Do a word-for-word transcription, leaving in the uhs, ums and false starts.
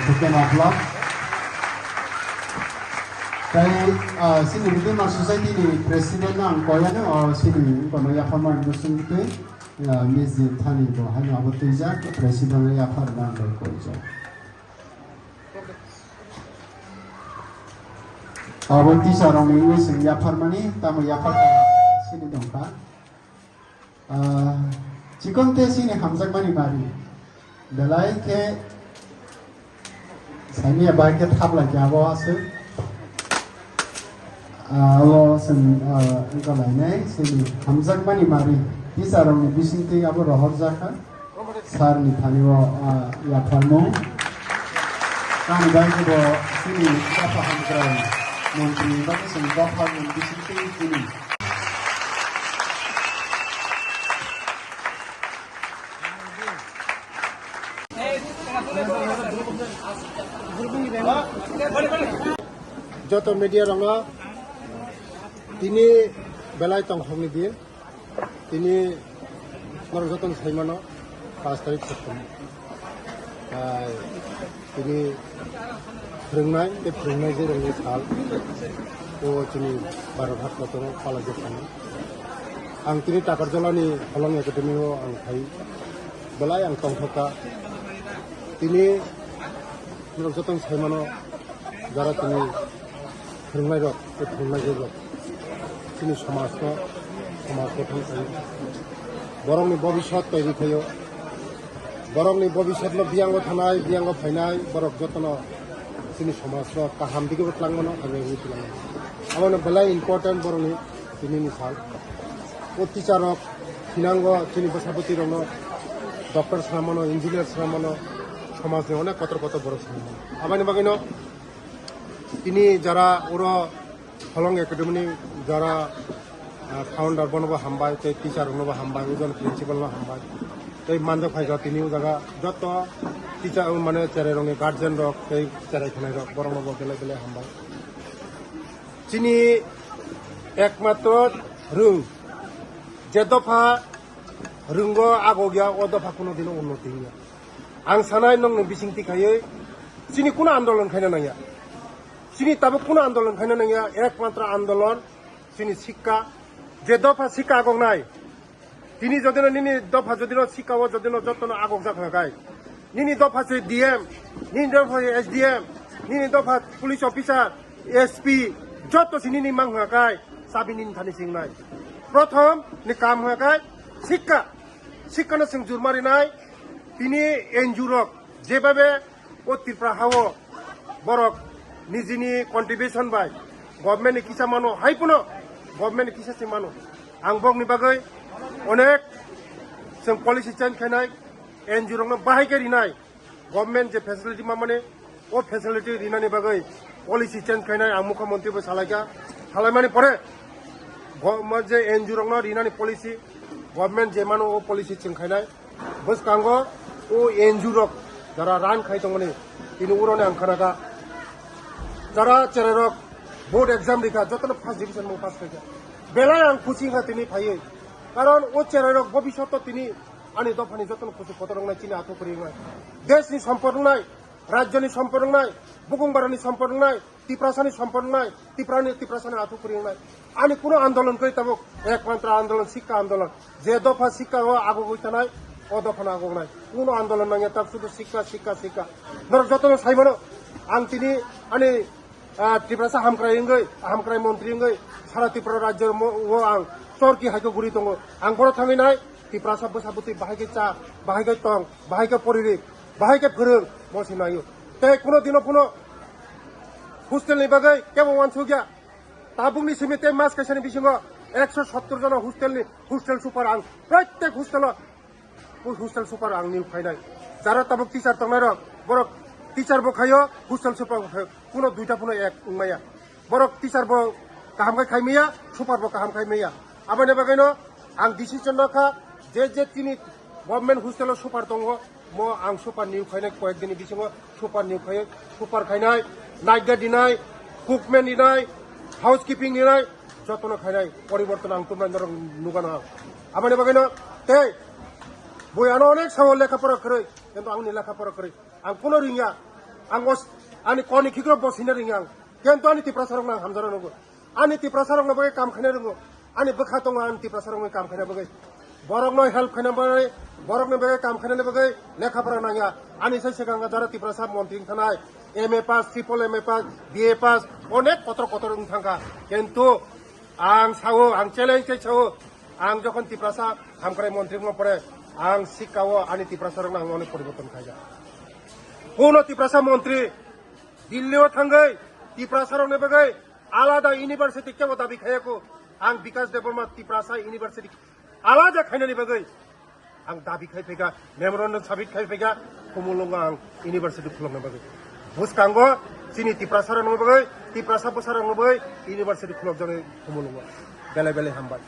Second applause. Tai, ah, sini Redeemer Society ni president no ang koyano, oh, sini kono yapharma ni bwswng twi, ah, Miss Jin Thani bo haino abo twijak, president no yapharma ang bai koijak. Abo teacher rok ni wngwi chwng yapharmani, tamo yaphar sini tongkha. Ah, chikon te sini hamjakmani mari. Belai khe saimia bai khe thap lai khe abo aswk. Ah, abo chwng, ah, wngkha lainai sini hamjakmani mari. Teacher rokni bisingtwi abo rohorjakha. Sir ni thani o, ah, yapharmung. Tamo bai khe bo sini dopha hamkrai montri ni bagwi chwng dopha ni bisingtwi sini. Joto media rokno tini belai tongthokni din, tini norok jotono saimano, pash tarik September. Hai, tini phwrwngnai, tei phwrwngnai je rwngni sal, o chini Bharat Hakha kotorno phalai je thangwi. Ang tini Takarjalani Holong Academy o ang phai belai ang tongthokha. Tini norok jotono saimano, jara tini phwrwngnairok, tei phwrwngnairok chini somajno, somaj gothono khlai, borokni bobiswt toiri khlaio, borokni bobiswtno biyango thanai, biyango phainai, borok jotono chini somajno kaham digebo twlangmano, hamya wngwi twlangmano. Abono belai important borokni tinini sal. O teacher rok thinango chini bwsabwtwi rokno doctor swnam mano, engineer swnam mano, somajni onek kotor kotor borok swnam mano. Aboni bagwino tini jara oro Holong Academy ni jara, ah, founder bono bo hambai, tei teacher rokno bo hambai, ujon principal no hambai, tei manjak phaijak tini o jaga joto teacher, mane cherai rokni guardian rok tei cherai khwnai rok borokno bo belai belai hambai. Chini ekmatro rwng, je dopha rwngo agogya, o dopha kuno dino unnoti wngya. Ang sanai nongni bisingtwi khaiwi chini kuno andolon khaina nangya. Chini tabuk kuno andolon khaina nangya, ekmatro andolon chini sikka, je dopha sikka agoknai. Tini jodino nini dopha jodino sikka o jodino jotono agokjak hwnka khai. Nini dopha se D M, nini dopha se S D M, nini dopha police officer, S P, joto se nini mang hwnka khai, chabi nini thani singnai. Prothom ni kam hwnka khai sikka. Sikkano chwng jurma rinai, tini N G O rok, jebabe o Tripura hao borok nijini contribution bai government ni kisa mano, hai phano government ni kisa se mano. Ang bokni bagwi onek chwng policy change khainai, N G O rokno bahai khe rinai, government je facility ma mani, o facility rinani bagwi policy change khainai ang mukhyamantri bai salaikha. Salaimani pore go-, mo je N G O rokno rinani policy, government je mano o policy chwng khainai. Bwskango o N G O rok jara run khai tongmani, tini uroni ang khanakha. Jara cherai rok board exam rikha, jotono first division mung pass khaikha. Belai ang khusi wngkha tini phaiwi. Karon o cherai rok bobishoto tini ani dophani jotono kuchuk kotor wngnai, chini athukwrwi wngnai. Deshni sompod wngnai, rajyoni sompod wngnai, bukung barani sompod wngnai, Tiprasani sompod wngnai, Tiprani, Tiprasani athukwrwi wngnai. Ani kuno andolon kwrwi tabuk, ekmantro andolon, sikka andolon. Je dopha sikka o agogwi tanai, o dophano agognai. Kuno andolon nangya, tab sudu sikka, sikka, sikka. Norok jotono saimano, ang tini ani, ah, Tiprasa hamkrai wngwi, hamkrai montri wngwi, sara Tripura rajyo mo-, o ang chorki haikhe guri tongo. Ang boro thangwi nai, Tiprasa bwsa bwtwi bahai khe cha, bahai khe tong, bahai khe poriri, bahai khe phwrwng, bo se naio. Tei kuno dino phano hostel ni bagwi kebo uansukya. Tabukni simi tei mas kaisani bisingo ekso sottor jona hostel ni hostel super ang, protek hostel o hostel super ang niyok khainai. Jara tabuk teacher tongnai rok, borok teacher bo khaio, hostel super bo khaio, kuno duita phano ek wngmaya. Borok teacher bo kaham khai khaimaya, super bo kaham khaimaya. Aboni bagwino ang decision no kha, je je chini government hostel o super tongo, mo ang super niyok khainai, koyek dini bisingo super niyok khainai, super khainai, night guard rinai, cookman rinai, housekeeping rinai, jotono khainai, poriborton ang tumnai norok nugano ang. Aboni bagwino tei bui ano onek sao lekha pora kwrwi, kintu angni lekha pora kwrwi. Ang kuno ringya. Ang os-, ani koni khikrok bo sina ringyang. Kento ani Tiprasa rok nang hamjaro nungo. Ani Tiprasa rok nang bagwi kam khaina rungo. Ani bwkha tongo ani Tiprasa rok nang kam khaina bagwi. Borok no help khaina bagwi, borok ni bagwi kam khaina bagwi lekha pora nangya. Ani sai segang jara Tiprasa montri thanai, M A pass, triple M A pass, B A pass, onek kotor kotor wng thangkha. Kento ang sao, ang challenge khe sao, ang jokhon Tiprasa hamkrai montri wngma pore, ang sikao ani Tiprasa rok nang onek poriborton khaijak. Kuno Tiprasa montri Delhi o thangwi Tiprasa rok ni bagwi alada university kebo dabi khayako. Ang Bikash Debbarma Tiprasa University alada khainani bagwi ang dabi khai phaikha, memorandum submit khai phaikha, Khumulwngo ang university khulokna bagwi. Bwskango chini Tiprasa rokni bagwi, Tiprasa bwsa rokni bagwi university khulokjaknai Khumulwngo. Belai belai hambai.